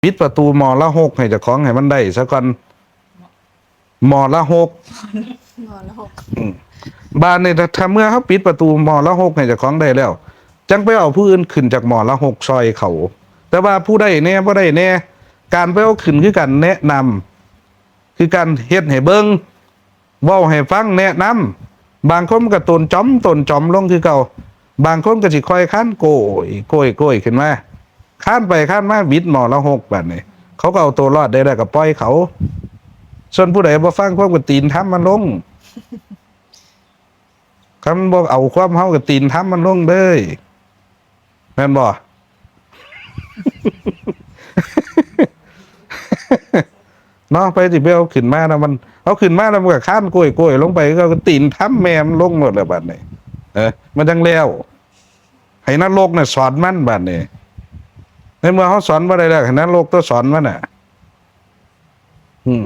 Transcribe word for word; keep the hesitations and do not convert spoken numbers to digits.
ปิดประตูหมอละหกให้เจ้าของให้มันได้ซะก่อน หมอละหก หมอละหก อืม บาดนี้ถ้า ถ้าเมื่อเขาปิดประตูหมอละหกให้เจ้าของได้แล้ว จังไปเอาผู้อื่นขึ้นจากหมอละหกซอยเขา แต่ว่าผู้ได้แน่บ่ได้แน่ การไปเอาขึ้นคือการแนะนำ คือการเฮ็ดให้เบิ่ง เว้าให้ฟัง แนะนำ บางคนก็ตนจ๋อมตนจ๋อมลงคือเก่า บางคนก็สิค่อยคานโก้ยโก้ยโก้ยขึ้นมา คานไปคานมาบิดหมอละหกบาดนี้ เขาก็เอาตัวรอดได้แล้วก็ปล่อยเขา ส่วนผู้ใดบ่ฟังความก็ตีนธรรมมันลง คันบ่เอาความเฮาก็ตีนธรรมมันลงเด้อ แม่นบ่ เนาะ ไปสิไปเอาขึ้นมานะ มันเอาขึ้นมาแล้วมันก็คานโก้ยโก้ยลงไป ก็ตีนธรรมแม่มันลงหมดแล้วบาดนี้ เออ มันจังแล้ว ให้นรกน่ะสอนมันบาดนี้ ในเมื่อเขาสอนบ่ได้แล้ว ให้นรกตัวสอนมันน่ะ อืม